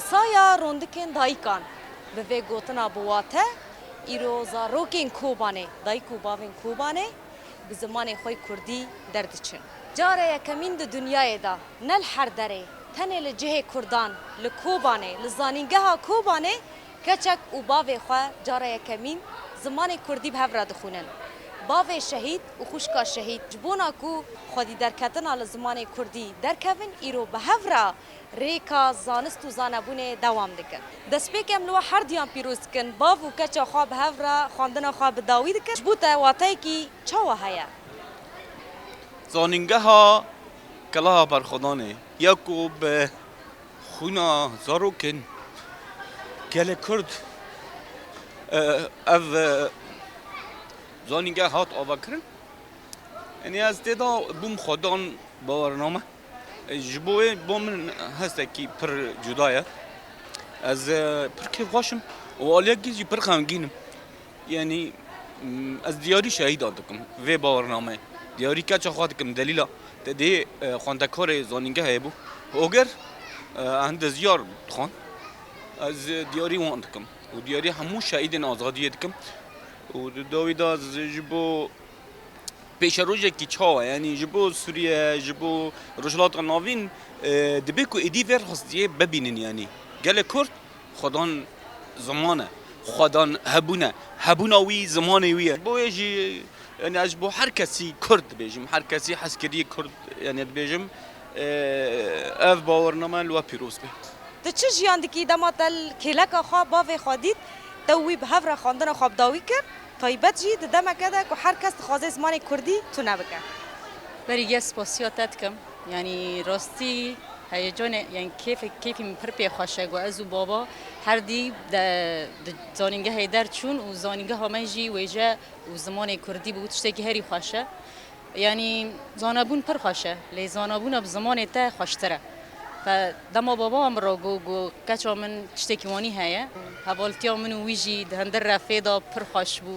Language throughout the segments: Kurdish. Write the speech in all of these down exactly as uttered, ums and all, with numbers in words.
Saya rondikên dayikan. Bi vê gotina bi wate, îro zarokên Kobanê, dayik û bavên Kobanê bi zimanê xwe kurdî derdiçin. Cara yekemîn di dinyayê de, ne li her derê, tenê li cihê kurdan, li Kobanê, li zanîngeha Kobanê, keçek û bavê xwe cara yekemîn zimanê kurdî bi hev re dixwînin. Bavê şehîd û xwişka şehîd ji bona ku xwedî derketina li zimanê kurdî derkevin, îro bi hev re rêka zanist û zanebûnê dewam dikin. Destpêk em li we herdiyan pîroz dikin, bav û keça xwe bi hev re xwendina xwe bi dawî dikin. Ji bo te wateyekî çawa heye? Zanîngeha Keleha Berxwedanê ya ku bi xwîna zarokên gelê Kurd, e, ev, e, zanîngeh hat avakirin. Yanî ez tê de bûm xwedan bawername. Ji bo wê bo min hestekî pir cuda ye. Ez, e, pir kêfxweş im û aliyekî jî pir xemgîn im. Yanî, m, ez diyarî şehîdan dikim vê bawernameyê. Diyarî keça xwe dikim delîla. Te dê, e, xwendekarê zanîngehê bû. Oger, e, endeziyar dixwand. Ez, e, diyarî wan dikim. Û diyarî hemû şehîdên azadiyê dikim. Û di dawî de ez ji bo pêşerojekî çawa, yanî ji bo Sûriye, ji bo Rojhilata Navîn, e, dibe ku êdî vê rastiyê bibînin, yanî gelê Kurd xwedan ziman e, xwedan hebûn e, hebûna wî zimanê wî ye. Bo wê jî, yanî ez ji bo her kesî Kurd dibêjim, her kesî hezkiriyê Kurd, yanî dibêjim, e, ev bawername li we pîroz be. Tu çi jiyan dikî dema te li kêleka xwe bavê xwe dît, te û wî bi hev re xwendina xwe bi dawî kir? Taybet jî di demeke de ku her kes dixwaze zimanê kurdî tune bike. Berî yê spasiya te dikim. Yanî rastî heyecanê, yanî kêfê, kêfî min pir pê xweş e ku ez û baba her dî de, di zanîngehê derçûn û zanîngeha me jî wêje û zimanê kurdî bû, tiştekî herî xweş e. Yanî zanebûn pir xweş e, lê zanebûna bi zimanê te xweştir e. Fe dema baba min re got, got, keça min tiştekî wanî heye. Hevaltiya min û wî jî di hundir re fê de pir xweş bû.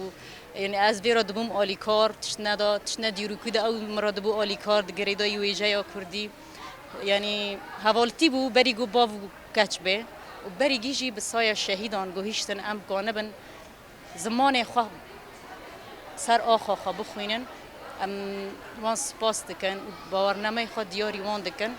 Yanî ez vê re dibûm alîkar, tişt neda, tişt ne dîrokî de ew min re dibû alîkar, di girêdayî wêjeya kurdî. Yanî hevaltî bû, berî got bav û keç bê. Û berî gî jî bi saya şehîdan guhîştin em kanibin zimanê xwe ser axa xwe bixwînin. Em wan spas dikin û bawernameya xwe diyarî wan dikin.